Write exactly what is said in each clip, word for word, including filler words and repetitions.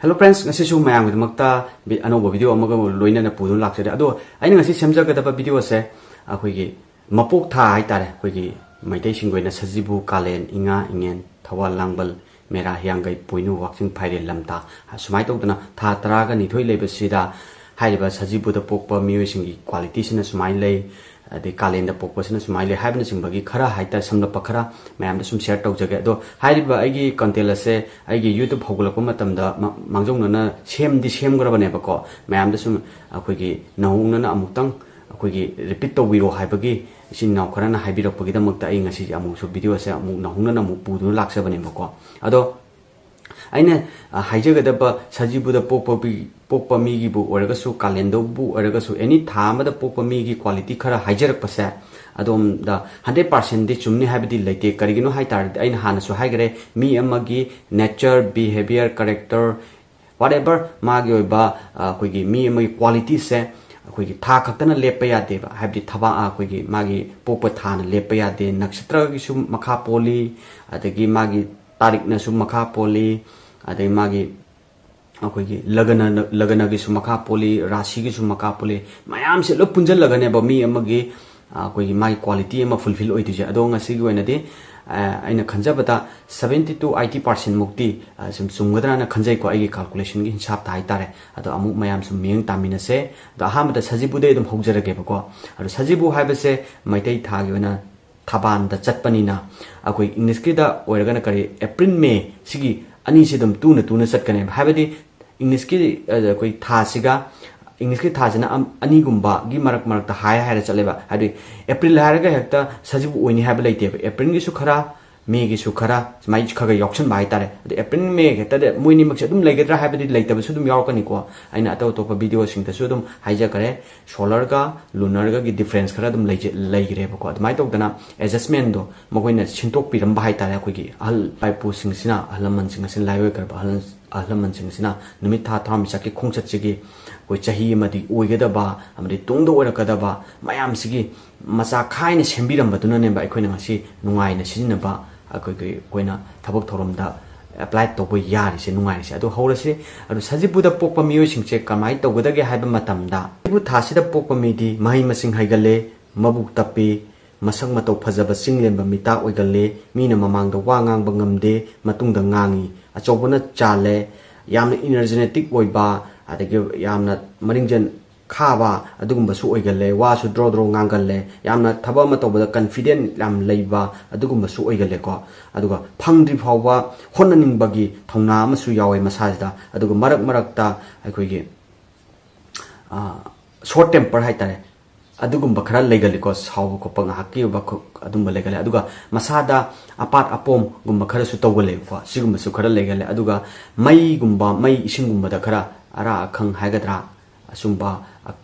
Hello friends, ꯉꯁꯤꯁꯨ ꯃꯌꯥꯝꯒꯤꯗꯃꯛꯇ B- ꯑꯅꯧꯕ video ꯑꯃꯒ ꯂꯣꯏꯅꯅ ꯄꯨꯗꯨꯅ ꯂꯥꯛꯆꯔꯦ꯫ ꯑꯗꯣ ꯑꯩꯅ ꯉꯁꯤ ꯁꯦꯝꯖꯒꯗꯕ ꯚꯤꯗꯤꯑꯣꯁꯦ ꯑꯩꯈꯣꯏꯒꯤ ꯃꯄꯣꯛ ꯊꯥ ꯍꯥꯏꯇꯥꯔꯦ, ꯑꯩꯈꯣꯏꯒꯤ ꯃꯩꯇꯩꯁꯤꯡꯒꯤ ꯑꯣꯏꯅ ꯁꯖꯤꯕꯨ, ꯀꯥꯂꯦꯟ, ꯏꯉꯥ, ꯏꯉꯦꯟ, ꯊꯧꯋꯥꯜ, ꯂꯥꯡꯕꯜ, ꯃꯦꯔꯥ, ꯍꯤꯌꯥꯡꯒꯩ, ꯄꯣꯏꯅꯨ, ꯋꯥꯛꯆꯤꯡ, ꯐꯥꯏꯔꯦꯟ, ꯂꯝꯇꯥ, ꯁꯨꯃꯥꯏꯅ ꯇꯧꯗꯅ ꯊꯥ ꯇꯔꯥꯒ ꯅꯤꯊꯣꯏ ꯂꯩꯕꯁꯤꯗ ꯍꯥꯏꯔꯤꯕ ꯁꯖꯤꯕꯨꯗ ꯄꯣꯛꯄ ꯃꯤꯑꯣꯏꯁꯤꯡꯒꯤ ꯀ꯭ꯋꯥꯂꯤꯇꯤꯁꯤꯅ ꯁꯨꯃꯥꯏꯅ ꯂꯩ, ꯑꯗꯩ ꯀꯥꯂꯦꯟꯗ ꯄꯣꯛꯄꯁꯤꯅ ꯁꯨꯃꯥꯏꯅ ꯂꯩ ꯍꯥꯏꯕꯅꯆꯤꯡꯕꯒꯤ ꯈꯔ ꯍꯥꯏꯇꯥꯔꯦ, ꯁꯝꯂꯞꯄ ꯈꯔ ꯃꯌꯥꯝꯗ ꯁꯨꯝ ꯁꯤꯌꯔ ꯇꯧꯖꯒꯦ꯫ ꯑꯗꯣ ꯍꯥꯏꯔꯤꯕ ꯑꯩꯒꯤ ꯀꯟꯇꯦꯟ ꯑꯁꯦ ꯑꯩꯒꯤ ꯌꯨꯇ꯭ꯌꯨꯕ ꯍꯧꯒꯠꯂꯛꯄ ꯃꯇꯝꯗ ꯃ- ꯃꯥꯡꯖꯧꯅꯅ ꯁꯦꯝꯗꯤ ꯁꯦꯝꯈ꯭ꯔꯕꯅꯦꯕꯀꯣ꯫ ꯃꯌꯥꯝꯗ ꯁꯨꯝ ꯑꯩꯈꯣꯏꯒꯤ ꯅꯧꯍꯧꯅꯅ ꯑꯃꯨꯛꯇꯪ ꯑꯩꯈꯣꯏꯒꯤ ꯔꯤꯄꯤꯠ ꯇꯧꯕꯤꯔꯣ ꯍꯥꯏꯕꯒꯤ ꯏꯆꯤꯟ ꯏꯅꯥꯎ ꯈꯔꯅ ꯍꯥꯏꯕꯤꯔꯛꯄꯒꯤꯗꯃꯛꯇ ꯑꯩ ꯉꯁꯤꯁꯦ ꯑꯃꯨꯛꯁꯨ ꯚꯤꯗꯤꯑꯣꯁꯦ ꯑꯃꯨꯛ ꯅꯧꯍꯧꯅꯅ ꯑꯃꯨꯛ ꯄꯨꯗꯨꯅ ꯂꯥꯛꯆꯕꯅꯦꯕꯀꯣ꯫ ꯑꯗꯣ ꯑꯩꯅ ꯑ, ꯍꯥꯏꯖꯒꯗꯕ, ꯁꯖꯤꯕꯨꯗ ꯄꯣꯛꯄ ꯄꯤ- ꯄꯣꯛꯄ ꯃꯤꯒꯤꯕꯨ ꯑꯣꯏꯔꯒꯁꯨ, ꯀꯥꯂꯦꯟꯗꯕꯨ ꯑꯣꯏꯔꯒꯁꯨ, ꯑꯦꯅꯤ ꯊꯥ ꯑꯃꯗ ꯄꯣꯛꯄ ꯃꯤꯒꯤ ꯀ꯭ꯋꯥꯂꯤꯇꯤ ꯈꯔ ꯍꯥꯏꯖꯔꯛꯄꯁꯦ, ꯑꯗꯣꯝꯗ ꯍꯟꯗ꯭ꯔꯦꯠ ꯄꯥꯔꯁꯦꯟꯗꯤ ꯆꯨꯝꯅꯤ ꯍꯥꯏꯕꯗꯤ ꯂꯩꯇꯦ꯫ ꯀꯔꯤꯒꯤꯅꯣ ꯍꯥꯏ ꯇꯥꯔꯗꯤ, ꯑꯩꯅ ꯍꯥꯟꯅꯁꯨ ꯍꯥꯏꯈ꯭ꯔꯦ, ꯃꯤ ꯑꯃꯒꯤ ꯅꯦꯆꯔ, ꯕꯤꯍꯦꯕꯤꯌꯔ, ꯀꯔꯦꯛꯇꯔ, ꯋꯥꯠ ꯑꯦꯕꯔ ꯃꯥꯒꯤ ꯑꯣꯏꯕ, ꯑ, ꯑꯩꯈꯣꯏꯒꯤ ꯃꯤ ꯑꯃꯒꯤ ꯀ꯭ꯋꯥꯂꯤꯇꯤꯁꯦ ꯑꯩꯈꯣꯏꯒꯤ ꯊꯥ ꯈꯛꯇꯅ ꯂꯦꯞꯄ ꯌꯥꯗꯦꯕ꯫ ꯍꯥꯏꯕꯗꯤ ꯊꯕꯛ, ꯑ, ꯑꯩꯈꯣꯏꯒꯤ ꯃꯥꯒꯤ ꯄꯣꯛꯄ ꯊꯥꯅ ꯂꯦꯞꯄ ꯌꯥꯗꯦ, ꯅꯛꯁꯇ꯭ꯔꯒꯤꯁꯨ ꯃꯈꯥ ꯄꯣꯜꯂꯤ, ꯑꯗꯒꯤ ꯃꯥꯒꯤ ꯇꯥꯔꯤꯛꯅꯁꯨ ꯃꯈꯥ ꯄꯣꯜꯂꯤ, ꯑꯗꯩ ꯃꯥꯒꯤ ꯑꯩꯈꯣꯏꯒꯤ ꯂꯒꯅ, ꯂꯒꯅꯒꯤꯁꯨ ꯃꯈꯥ ꯄꯣꯜꯂꯤ, ꯔꯥꯁꯤꯒꯤꯁꯨ ꯃꯈꯥ ꯄꯣꯜꯂꯤ, ꯃꯌꯥꯝꯁꯦ ꯂꯣꯏ ꯄꯨꯟꯁꯤꯜꯂꯒꯅꯦꯕ ꯃꯤ ꯑꯃꯒꯤ, ꯑ, ꯑꯩꯈꯣꯏꯒꯤ ꯃꯥꯒꯤ ꯀ꯭ꯋꯥꯂꯤꯇꯤ ꯑꯃ ꯐꯨꯜꯐꯤꯜ ꯑꯣꯏꯗꯣꯏꯁꯦ꯫ ꯑꯗꯣ ꯉꯁꯤꯒꯤ ꯑꯣꯏꯅꯗꯤ, ꯑ, ꯑꯩꯅ ꯈꯟꯖꯕꯗ seventy to eighty percent ꯃꯨꯛꯇꯤ, ꯑ, ꯁꯨꯝ ꯆꯨꯝꯒꯗ꯭ꯔꯥꯅ ꯈꯟꯖꯩꯀꯣ, ꯑꯩꯒꯤ ꯀꯥꯜꯀꯨꯂꯦꯁꯟꯒꯤ ꯍꯤꯁꯥꯞꯇ ꯍꯥꯏꯇꯥꯔꯦ꯫ ꯑꯗꯣ ꯑꯃꯨꯛ ꯃꯌꯥꯝ ꯁꯨꯝ ꯃꯤꯠꯌꯦꯡ ꯇꯥꯃꯤꯟꯅꯁꯦ꯫ ꯑꯗꯣ ꯑꯍꯥꯟꯕꯗ ꯁꯖꯤꯕꯨꯗꯩ ꯑꯗꯨꯝ ꯍꯧꯖꯔꯒꯦꯕꯀꯣ꯫ ꯑꯗꯣ ꯁꯖꯤꯕꯨ ꯍꯥꯏꯕꯁꯦ ꯃꯩꯇꯩ ꯊꯥꯒꯤ ꯑꯣꯏꯅ ꯊꯕꯥꯟꯗ ꯆꯠꯄꯅꯤꯅ, ꯑꯩꯈꯣꯏ ꯏꯪꯂꯤꯁꯀꯤꯗ ꯑꯣꯏꯔꯒꯅ ꯀꯔꯤ, ꯑꯦꯄ꯭ꯔꯤꯜ, ꯃꯦ, ꯁꯤꯒꯤ ꯑꯅꯤꯁꯤ ꯑꯗꯨꯝ ꯇꯨꯅ ꯇꯨꯅ ꯆꯠꯀꯅꯦꯕ꯫ ꯍꯥꯏꯕꯗꯤ ꯏꯪꯂꯤꯁꯀꯤ, ꯑ, ꯑꯩꯈꯣꯏ ꯊꯥꯁꯤꯒ, ꯏꯪꯂꯤꯁꯀꯤ ꯊꯥꯁꯤꯅ ꯑꯝ-, ꯑꯅꯤꯒꯨꯝꯕꯒꯤ ꯃꯔꯛ ꯃꯔꯛꯇ ꯍꯥꯏ ꯍꯥꯏꯔ ꯆꯠꯂꯦꯕ꯫ ꯍꯥꯏꯗꯤ ꯑꯦꯄ꯭ꯔꯤꯜ ꯍꯥꯏꯔꯒ ꯍꯦꯛꯇ ꯁꯖꯤꯕꯨ ꯑꯣꯏꯅꯤ ꯍꯥꯏꯕ ꯂꯩꯇꯦꯕ꯫ ꯑꯦꯄ꯭ꯔꯤꯜꯒꯤꯁꯨ ꯈꯔ, ꯃꯦꯒꯤꯁꯨ ꯈꯔ, ꯁꯨꯃꯥꯏꯅ ꯈꯔ ꯈꯔ ꯌꯥꯎꯁꯟꯕ ꯍꯥꯏꯇꯥꯔꯦ꯫ ꯑꯗꯣ ꯑꯦꯄ꯭ꯔꯤꯜ, ꯃꯦ ꯍꯦꯛꯇꯗ ꯃꯣꯏ ꯑꯅꯤꯃꯛꯁꯦ ꯑꯗꯨꯝ ꯂꯩꯒꯗ꯭ꯔꯥ ꯍꯥꯏꯕꯗꯤ ꯂꯩꯇꯕꯁꯨ ꯑꯗꯨꯝ ꯌꯥꯎꯔꯛꯀꯅꯤꯀꯣ꯫ ꯑꯩꯅ ꯑꯇꯧ ꯑꯇꯣꯞꯄ ꯚꯤꯗꯤꯑꯣꯁꯤꯡꯗꯁꯨ ꯑꯗꯨꯝ ꯍꯥꯏꯖꯈꯔꯦ, ꯁꯣꯂꯔꯒ ꯂꯨꯅꯔꯒꯒꯤ ꯗꯤꯐ꯭ꯔꯦꯟꯁ ꯈꯔ ꯑꯗꯨꯝ ꯂꯩꯖ-, ꯂꯩꯈ꯭ꯔꯦꯕꯀꯣ꯫ ꯑꯗꯨꯃꯥꯏꯅ ꯇꯧꯗꯅ ꯑꯦꯗꯖꯁꯃꯦꯟꯗꯣ ꯃꯈꯣꯏꯅ ꯁꯤꯟꯗꯣꯛꯄꯤꯔꯝꯕ ꯍꯥꯏꯇꯥꯔꯦ꯫ ꯑꯩꯈꯣꯏꯒꯤ ꯑꯍꯜ ꯏꯄꯥ ꯏꯄꯨꯁꯤꯡꯁꯤꯅ, ꯑꯍꯜ ꯂꯃꯟꯁꯤꯡ ꯑꯁꯤꯅ, ꯂꯥꯏꯑꯣꯏꯈ꯭ꯔꯕ ꯑꯍꯜ, ꯑꯍꯜ ꯂꯃꯟꯁꯤꯡ ꯑꯁꯤꯅ ꯅꯨꯃꯤꯠ ꯊꯥ ꯊꯋꯥꯟꯃꯤꯆꯥꯛꯀꯤ ꯈꯣꯡꯆꯠꯁꯤꯒꯤ ꯑꯩꯈꯣꯏ ꯆꯍꯤ ꯑꯃꯗꯤ ꯑꯣꯏꯒꯗꯕ ꯑꯃꯗꯤ ꯇꯨꯡꯗ ꯑꯣꯏꯔꯛꯀꯗꯕ ꯃꯌꯥꯝꯁꯤꯒꯤ ꯃꯆꯥ ꯈꯥꯏꯅ ꯁꯦꯝꯕꯤꯔꯝꯕꯗꯨꯅꯅꯦꯕ ꯑꯩꯈꯣꯏꯅ ꯉꯁꯤ ꯅꯨꯡꯉꯥꯏꯅ ꯁꯤꯖꯤꯟꯅꯕ, ꯑꯩꯈꯣꯏꯒꯤ, ꯑꯩꯈꯣꯏꯅ ꯊꯕꯛ ꯊꯧꯔꯝꯗ ꯑꯦꯄ꯭ꯂꯥꯏ ꯇꯧꯕ ꯌꯥꯔꯤꯁꯦ, ꯅꯨꯡꯉꯥꯏꯔꯤꯁꯦ꯫ ꯑꯗꯨ ꯍꯧꯔꯁꯤ꯫ ꯑꯗꯨ ꯁꯖꯤꯕꯨꯗ ꯄꯣꯛꯄ ꯃꯤꯑꯣꯏꯁꯤꯡꯁꯦ ꯀꯃꯥꯏꯅ ꯇꯧꯒꯗꯒꯦ ꯍꯥꯏꯕ ꯃꯇꯝꯗ, ꯁꯖꯤꯕꯨ ꯊꯥꯁꯤꯗ ꯄꯣꯛꯄ ꯃꯤꯗꯤ ꯃꯍꯩ ꯃꯁꯤꯡ ꯍꯩꯒꯜꯂꯦ, ꯃꯕꯨꯛ ꯇꯞꯄꯤ, ꯃꯁꯛ ꯃꯇꯧ ꯐꯖꯕ ꯆꯤꯡꯂꯦꯝꯕ ꯃꯤꯇꯥ ꯑꯣꯏꯒꯜꯂꯦ, ꯃꯤꯅ ꯃꯃꯥꯡꯗ ꯋꯥ ꯉꯥꯡꯕ ꯉꯝꯗꯦ, ꯃꯇꯨꯡꯗ ꯉꯥꯡꯉꯤ, ꯑꯆꯧꯕꯅ ꯆꯥꯜꯂꯦ, ꯌꯥꯝꯅ ꯏꯅꯔꯖꯦꯅꯦꯇꯤꯛ ꯑꯣꯏꯕ, ꯑꯗꯒꯤ ꯌꯥꯝꯅ ꯃꯔꯤꯡꯖꯦꯜ ꯈꯥꯕ ꯑꯗꯨꯒꯨꯝꯕꯁꯨ ꯑꯣꯏꯒꯜꯂꯦ, ꯋꯥꯁꯨ ꯗ꯭ꯔꯣ ꯗ꯭ꯔꯣ ꯉꯥꯡꯒꯜꯂꯦ, ꯌꯥꯝꯅ ꯊꯕꯛ ꯑꯃ ꯇꯧꯕꯗ ꯀꯟꯐꯤꯗꯦꯟ ꯌꯥꯝ ꯂꯩꯕ ꯑꯗꯨꯒꯨꯝꯕꯁꯨ ꯑꯣꯏꯒꯜꯂꯦꯀꯣ꯫ ꯑꯗꯨꯒ ꯐꯪꯗ꯭ꯔꯤ ꯐꯥꯎꯕ ꯍꯣꯠꯅꯅꯤꯡꯕꯒꯤ ꯊꯧꯅꯥ ꯑꯃꯁꯨ ꯌꯥꯎꯋꯦ ꯃꯁꯥꯁꯤꯗ꯫ ꯑꯗꯨꯒ ꯃꯔꯛ ꯃꯔꯛꯇ ꯑꯩꯈꯣꯏꯒꯤ ꯁꯣꯔꯠ ꯇꯦꯝꯄꯔ ꯍꯥꯏꯇꯥꯔꯦ, ꯑꯗꯨꯒꯨꯝꯕ ꯈꯔ ꯂꯩꯒꯜꯂꯤꯀꯣ꯫ ꯁꯥꯎꯕ ꯈꯣꯠꯄ, ꯉꯥꯏꯍꯥꯛꯀꯤ ꯑꯣꯏꯕ ꯈꯨ-, ꯑꯗꯨꯝꯕ ꯂꯩꯒꯜꯂꯦ꯫ ꯑꯗꯨꯒ ꯃꯁꯥꯗ ꯑꯄꯥꯠ ꯑꯄꯣꯝꯒꯨꯝꯕ ꯈꯔꯁꯨ ꯇꯧꯒꯜꯂꯦꯕꯀꯣ꯫ ꯁꯤꯒꯨꯝꯕꯁꯨ ꯈꯔ ꯂꯩꯒꯜꯂꯦ꯫ ꯑꯗꯨꯒ ꯃꯩꯒꯨꯝꯕ, ꯃꯩ ꯏꯁꯤꯡꯒꯨꯝꯕꯗ ꯈꯔ ꯑꯔꯥ ꯑꯈꯪ ꯍꯥꯏꯒꯗ꯭ꯔꯥ, ꯑꯁꯨꯝꯕ ꯑ-,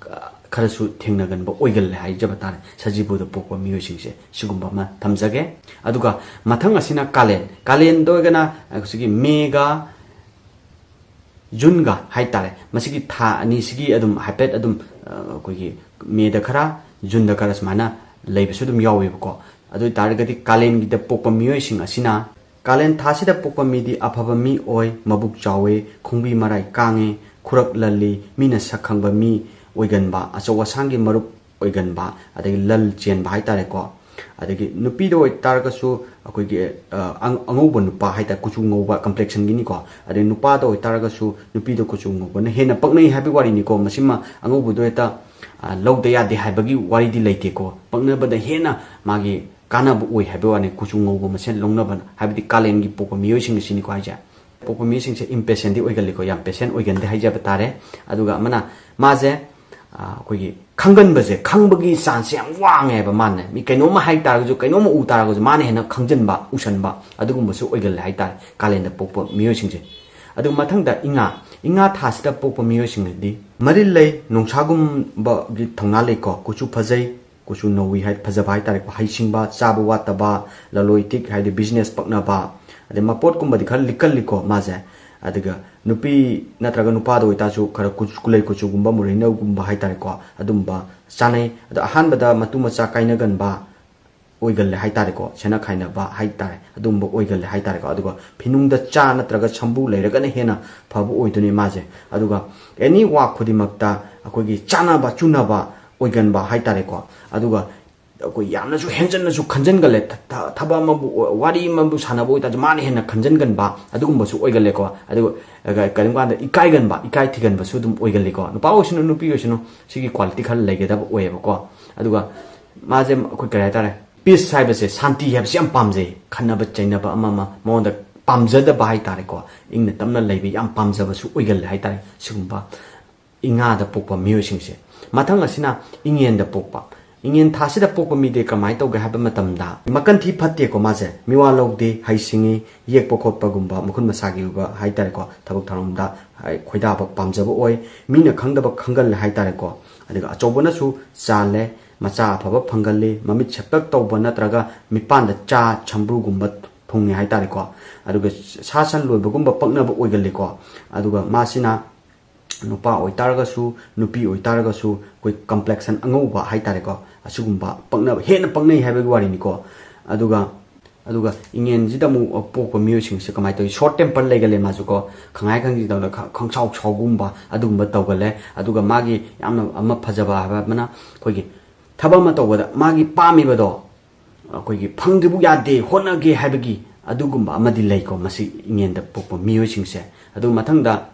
ꯈꯔꯁꯨ ꯊꯦꯡꯅꯒꯟꯕ ꯑꯣꯏꯒꯜꯂꯦ ꯍꯥꯏꯖꯕ ꯇꯥꯔꯦ, ꯁꯖꯤꯕꯨꯗ ꯄꯣꯛꯄ ꯃꯤꯑꯣꯏꯁꯤꯡꯁꯦ꯫ ꯁꯤꯒꯨꯝꯕ ꯑꯃ ꯊꯝꯖꯒꯦ꯫ ꯑꯗꯨꯒ ꯃꯊꯪ ꯑꯁꯤꯅ ꯀꯥꯂꯦꯟ꯫ ꯀꯥꯂꯦꯟꯗ ꯑꯣꯏꯔꯒꯅ ꯍꯧꯖꯤꯛꯀꯤ ꯃꯦꯒ ꯖꯨꯟꯒ ꯍꯥꯏꯇꯥꯔꯦ, ꯃꯁꯤꯒꯤ ꯊꯥ ꯑꯅꯤꯁꯤꯒꯤ ꯑꯗꯨꯝ ꯍꯥꯏꯐꯦꯠ ꯑꯗꯨꯝ, ꯑ, ꯑꯩꯈꯣꯏꯒꯤ ꯃꯦꯗ ꯈꯔ, ꯖꯨꯟꯗ ꯈꯔ ꯁꯨꯃꯥꯏꯅ ꯂꯩꯕꯁꯨ ꯑꯗꯨꯝ ꯌꯥꯎꯋꯦꯕꯀꯣ꯫ ꯑꯗꯨ ꯑꯣꯏ ꯇꯥꯔꯒꯗꯤ ꯀꯥꯂꯦꯟꯒꯤꯗ ꯄꯣꯛꯄ ꯃꯤꯑꯣꯏꯁꯤꯡ ꯑꯁꯤꯅ, ꯀꯥꯂꯦꯟ ꯊꯥꯁꯤꯗ ꯄꯣꯛꯄ ꯃꯤꯗꯤ ꯑꯐꯕ ꯃꯤ ꯑꯣꯏ, ꯃꯕꯨꯛ ꯆꯥꯎꯋꯤ, ꯈꯣꯡꯕꯤ ꯃꯔꯥꯏ ꯀꯥꯡꯉꯤ, ꯈꯨꯔꯛ ꯂꯜꯂꯤ, ꯃꯤꯅ ꯁꯛ ꯈꯪꯕ ꯃꯤ ꯑꯣꯏꯒꯟꯕ, ꯑꯆꯧ ꯑꯁꯥꯡꯒꯤ ꯃꯔꯨꯞ ꯑꯣꯏꯒꯟꯕ, ꯑꯗꯒꯤ ꯂꯟ ꯆꯦꯟꯕ ꯍꯥꯏꯇꯥꯔꯦꯀꯣ꯫ ꯑꯗꯒꯤ ꯅꯨꯄꯤꯗ ꯑꯣꯏꯇꯥꯔꯒꯁꯨ ꯑꯩꯈꯣꯏꯒꯤ, ꯑ, ꯑꯪ-, ꯑꯉꯧꯕ ꯅꯨꯄꯥ ꯍꯥꯏꯇꯥꯔꯦ, ꯀꯨꯆꯨ ꯉꯧꯕ complexionꯒꯤꯅꯤꯀꯣ꯫ ꯑꯗꯩ ꯅꯨꯄꯥꯗ ꯑꯣꯏꯇꯥꯔꯒꯁꯨ ꯅꯨꯄꯤꯗ ꯀꯨꯆꯨ ꯉꯧꯕꯅ ꯍꯦꯟꯅ ꯄꯛꯅꯩ ꯍꯥꯏꯕꯒꯤ ꯋꯥꯔꯤꯅꯤꯀꯣ꯫ ꯃꯁꯤꯃ ꯑꯉꯧꯕꯗꯣ ꯍꯦꯛꯇ, ꯑ, ꯂꯧꯗ ꯌꯥꯗꯦ ꯍꯥꯏꯕꯒꯤ ꯋꯥꯔꯤꯗꯤ ꯂꯩꯇꯦꯀꯣ꯫ ꯄꯛꯅꯕꯗ ꯍꯦꯟꯅ ꯃꯥꯒꯤ ꯀꯥꯟꯅꯕ ꯑꯣꯏ ꯍꯥꯏꯕꯒꯤ ꯋꯥꯅꯤ, ꯀꯨꯆꯨ ꯉꯧꯕ ꯃꯁꯦꯟ ꯂꯧꯅꯕꯅ, ꯍꯥꯏꯕꯗꯤ ꯀꯥꯂꯦꯟꯒꯤ ꯄꯣꯛꯄ ꯃꯤꯑꯣꯏꯁꯤꯡ ꯑꯁꯤꯅꯤꯀꯣ ꯍꯥꯏꯁꯦ꯫ ꯄꯣꯛꯄ ꯃꯤꯁꯤꯡꯁꯦ impatientꯗꯤ ꯑꯣꯏꯒꯜꯂꯤꯀꯣ, ꯌꯥꯝ patient ꯑꯣꯏꯒꯟꯗꯦ ꯍꯥꯏꯖꯕ ꯇꯥꯔꯦ꯫ ꯑꯗꯨꯒ ꯑꯃꯅ ꯃꯥꯁꯦ, ꯑ, ꯑꯩꯈꯣꯏꯒꯤ ꯈꯪꯒꯟꯕꯁꯦ, ꯈꯪꯕꯒꯤ chanceꯁꯦ ꯌꯥꯝ ꯋꯥꯡꯉꯦꯕ꯫ ꯃꯥꯅ ꯃꯤ ꯀꯩꯅꯣꯝꯃ ꯍꯥꯏ ꯇꯥꯔꯒꯁꯨ, ꯀꯩꯅꯣꯝꯃ ꯎ ꯇꯥꯔꯒꯁꯨ ꯃꯥꯅ ꯍꯦꯟꯅ ꯈꯪꯖꯟꯕ, ꯎꯁꯟꯕ ꯑꯗꯨꯒꯨꯝꯕꯁꯨ ꯑꯣꯏꯒꯜꯂꯦ ꯍꯥꯏꯇꯥꯔꯦ ꯀꯥꯂꯦꯟꯗ ꯄꯣꯛꯄ ꯃꯤꯑꯣꯏꯁꯤꯡꯁꯦ꯫ ꯑꯗꯨꯒ ꯃꯊꯪꯗ ꯏꯉꯥ, ꯏꯉꯥ ꯊꯥꯁꯤꯗ ꯄꯣꯛꯄ ꯃꯤꯑꯣꯏꯁꯤꯡꯗꯤ ꯃꯔꯤꯜ ꯂꯩ, ꯅꯣꯡꯁꯥꯒꯨꯝꯕꯒꯤ ꯊꯧꯅꯥ ꯂꯩꯀꯣ, ꯀꯨꯆꯨ ꯐꯖꯩ, ꯀꯨꯆꯨ ꯅꯧꯏ ꯍꯥꯏ, ꯐꯖꯕ ꯍꯥꯏꯇꯥꯔꯦꯀꯣ, ꯍꯩꯁꯤꯡꯕ, ꯆꯥꯕ ꯋꯥꯠꯇꯕ, ꯂꯂꯣꯏ ꯏꯇꯤꯛ ꯍꯥꯏꯗꯤ business ꯄꯛꯅꯕ, ꯑꯗꯩ ꯃꯄꯣꯠꯀꯨꯝꯕꯗꯤ ꯈꯔ ꯂꯤꯛꯀꯜꯂꯤꯀꯣ ꯃꯥꯁꯦ꯫ ꯑꯗꯨꯒ ꯅꯨꯄꯤ ꯅꯠꯇ꯭ꯔꯒ ꯅꯨꯄꯥꯗ ꯑꯣꯏꯇꯥꯔꯁꯨ ꯈꯔ ꯀꯨꯆ-, ꯀꯨꯂꯩ ꯀꯨꯆꯨꯒꯨꯝꯕ, ꯃꯨꯔꯩꯅꯧꯒꯨꯝꯕ ꯍꯥꯏꯇꯥꯔꯦꯀꯣ, ꯑꯗꯨꯝꯕ ꯆꯥꯅꯩ꯫ ꯑꯗꯣ ꯑꯍꯥꯟꯕꯗ ꯃꯇꯨ ꯃꯆꯥ ꯀꯥꯏꯅꯒꯟꯕ, ꯑꯣꯏꯒꯜꯂꯦ ꯍꯥꯏꯇꯥꯔꯦꯀꯣ꯫ ꯁꯦꯠꯅ ꯈꯥꯏꯅꯕ ꯍꯥꯏꯇꯥꯔꯦ, ꯑꯗꯨꯒꯨꯝꯕ ꯑꯣꯏꯒꯜꯂꯦ ꯍꯥꯏꯇꯥꯔꯦꯀꯣ꯫ ꯑꯗꯨꯒ ꯐꯤꯅꯨꯡꯗ ꯆꯥ ꯅꯠꯇ꯭ꯔꯒ ꯁꯝꯕ꯭ꯔꯨ ꯂꯩꯔꯒꯅ ꯍꯦꯟꯅ ꯐꯕ ꯑꯣꯏꯗꯣꯏꯅꯤ ꯃꯥꯁꯦ꯫ ꯑꯗꯨꯒ ꯑꯦꯅꯤ ꯋꯥꯛ ꯈꯨꯗꯤꯡꯃꯛꯇ ꯑꯩꯈꯣꯏꯒꯤ ꯆꯥꯅꯕ ꯆꯨꯅꯕ ꯑꯣꯏꯒꯟꯕ ꯍꯥꯏꯇꯥꯔꯦꯀꯣ꯫ ꯑꯗꯨꯒ ꯑꯩꯈꯣꯏ ꯌꯥꯝꯅꯁꯨ ꯍꯦꯟꯖꯟꯅꯁꯨ ꯈꯟꯖꯟꯒꯜꯂꯦ꯫ ꯊ- ꯊ- ꯊꯕꯛ ꯑꯃꯕꯨ ꯑꯣ- ꯋꯥꯔꯤ ꯑꯃꯕꯨ ꯁꯥꯟꯅꯕ ꯑꯣꯏꯇꯥꯔꯁꯨ ꯃꯥꯅ ꯍꯦꯟꯅ ꯈꯟꯖꯟꯒꯟꯕ ꯑꯗꯨꯒꯨꯝꯕꯁꯨ ꯑꯣꯏꯒꯜꯂꯦꯀꯣ꯫ ꯑꯗꯨꯒ ꯀ- ꯀꯔꯤꯒꯨꯝꯕ ꯀꯥꯟꯗ ꯏꯀꯥꯏꯒꯟꯕ, ꯏꯀꯥꯏ ꯊꯤꯒꯟꯕꯁꯨ ꯑꯗꯨꯝ ꯑꯣꯏꯒꯜꯂꯤꯀꯣ꯫ ꯅꯨꯄꯥ ꯑꯣꯏꯁꯅꯨ ꯅꯨꯄꯤ ꯑꯣꯏꯁꯅꯨ ꯁꯤꯒꯤ ꯀ꯭ꯋꯥꯂꯤꯇꯤ ꯈꯔ ꯂꯩꯒꯗꯕ ꯑꯣꯏꯌꯦꯕꯀꯣ꯫ ꯑꯗꯨꯒ ꯃꯥꯁꯦ ꯑꯩꯈꯣꯏ ꯀꯔꯤ ꯍꯥꯏꯇꯥꯔꯦ, ꯄꯤꯁ ꯍꯥꯏꯕꯁꯦ, ꯁꯥꯟꯇꯤ ꯍꯥꯏꯕꯁꯦ ꯌꯥꯝ ꯄꯥꯝꯖꯩ꯫ ꯈꯠꯅꯕ ꯆꯩꯅꯕ ꯑꯃ ꯑꯃ ꯃꯉꯣꯟꯗ ꯄꯥꯝꯖꯗꯕ ꯍꯥꯏꯇꯥꯔꯦꯀꯣ꯫ ꯏꯪꯅ ꯇꯞꯅ ꯂꯩꯕ ꯌꯥꯝ ꯄꯥꯝꯖꯕꯁꯨ ꯑꯣꯏꯒꯜꯂꯦ ꯍꯥꯏꯇꯥꯔꯦ꯫ ꯁꯤꯒꯨꯝꯕ ꯏꯉꯥꯗ ꯄꯣꯛꯄ ꯃꯤꯑꯣꯏꯁꯤꯡꯁꯦ꯫ ꯃꯊꯪ ꯑꯁꯤꯅ ꯏꯉꯦꯟꯗ ꯄꯣꯛꯄ꯫ ꯏꯉꯦꯟ ꯊꯥꯁꯤꯗ ꯄꯣꯛꯄ ꯃꯤꯗꯤ ꯀꯃꯥꯏꯅ ꯇꯧꯒꯦ ꯍꯥꯏꯕ ꯃꯇꯝꯗ, ꯃꯀꯟ ꯊꯤ ꯐꯠꯇꯦꯀꯣ ꯃꯥꯁꯦ꯫ ꯃꯤꯋꯥ ꯂꯧꯗꯦ, ꯍꯩ ꯁꯤꯡꯉꯤ, ꯌꯦꯛꯄ ꯈꯣꯠꯄꯒꯨꯝꯕ, ꯃꯈꯨꯠ ꯃꯁꯥꯒꯤ ꯑꯣꯏꯕ ꯍꯥꯏꯇꯥꯔꯦꯀꯣ, ꯊꯕꯛ ꯊꯧꯔꯝꯗ ꯈꯣꯏꯗꯥꯕ ꯄꯥꯝꯖꯕ ꯑꯣꯏ꯫ ꯃꯤꯅ ꯈꯪꯗꯕ ꯈꯪꯒꯜꯂꯦ ꯍꯥꯏꯇꯥꯔꯦꯀꯣ꯫ ꯑꯗꯨꯒ ꯑꯆꯧꯕꯅꯁꯨ ꯆꯥꯜꯂꯦ, ꯃꯆꯥ ꯑꯐꯕ ꯐꯪꯒꯜꯂꯤ꯫ ꯃꯃꯤꯠ ꯁꯦꯞꯇꯛ ꯇꯧꯕ ꯅꯠꯇ꯭ꯔꯒ ꯃꯤꯠꯄꯥꯟꯗ ꯆꯥ ꯁꯝꯕ꯭ꯔꯨꯒꯨꯝꯕ ꯊꯨꯡꯉꯦ ꯍꯥꯏꯇꯥꯔꯦꯀꯣ꯫ ꯑꯗꯨꯒ ꯁꯥ ꯁꯟ ꯂꯣꯏꯕꯒꯨꯝꯕ ꯄꯛꯅꯕ ꯑꯣꯏꯒꯜꯂꯤꯀꯣ꯫ ꯑꯗꯨꯒ ꯃꯥꯁꯤꯅ ꯅꯨꯄꯥ ꯑꯣꯏꯇꯥꯔꯒꯁꯨ, ꯅꯨꯄꯤ ꯑꯣꯏꯇꯥꯔꯒꯁꯨ, ꯑꯩꯈꯣꯏ ꯀꯝꯄ꯭ꯂꯦꯛꯁꯟ ꯑꯉꯧꯕ ꯍꯥꯏꯇꯥꯔꯦꯀꯣ, ꯑꯁꯤꯒꯨꯝꯕ ꯄꯛꯅꯕ, ꯍꯦꯟꯅ ꯄꯛꯅꯩ ꯍꯥꯏꯕꯒꯤ ꯋꯥꯔꯤꯅꯤꯀꯣ꯫ ꯑꯗꯨꯒ ꯑꯗꯨꯒ ꯏꯉꯦꯟꯁꯤꯗ ꯑꯃꯨꯛ ꯄꯣꯛꯄ ꯃꯤꯑꯣꯏꯁꯤꯡꯁꯦ ꯀꯃꯥꯏꯅ ꯇꯧꯏ? Short temper ꯂꯩꯒꯜꯂꯦ ꯃꯥꯁꯨꯀꯣ꯫ ꯈꯪꯍꯥꯏ ꯈꯪꯗꯤ ꯇꯧꯅ ꯈ- ꯈꯪꯁꯥꯎ ꯁꯥꯎꯒꯨꯝꯕ ꯑꯗꯨꯒꯨꯝꯕ ꯇꯧꯒꯜꯂꯦ꯫ ꯑꯗꯨꯒ ꯃꯥꯒꯤ ꯌꯥꯝꯅ ꯑꯃ ꯐꯖꯕ ꯍꯥꯏꯕ ꯑꯃꯅ, ꯑꯩꯈꯣꯏꯒꯤ ꯊꯕꯛ ꯑꯃ ꯇꯧꯕꯗ ꯃꯥꯒꯤ ꯄꯥꯝꯃꯤꯕꯗꯣ ꯑꯩꯈꯣꯏꯒꯤ ꯐꯪꯗ꯭ꯔꯤꯕꯨ ꯌꯥꯗꯦ, ꯍꯣꯠꯅꯒꯦ ꯍꯥꯏꯕꯒꯤ ꯑꯗꯨꯒꯨꯝꯕ ꯑꯃꯗꯤ ꯂꯩꯀꯣ, ꯃꯁꯤ ꯏꯉꯦꯟꯗ ꯄꯣꯛꯄ ꯃꯤꯑꯣꯏꯁꯤꯡꯁꯦ꯫ ꯑꯗꯨ ꯃꯊꯪꯗ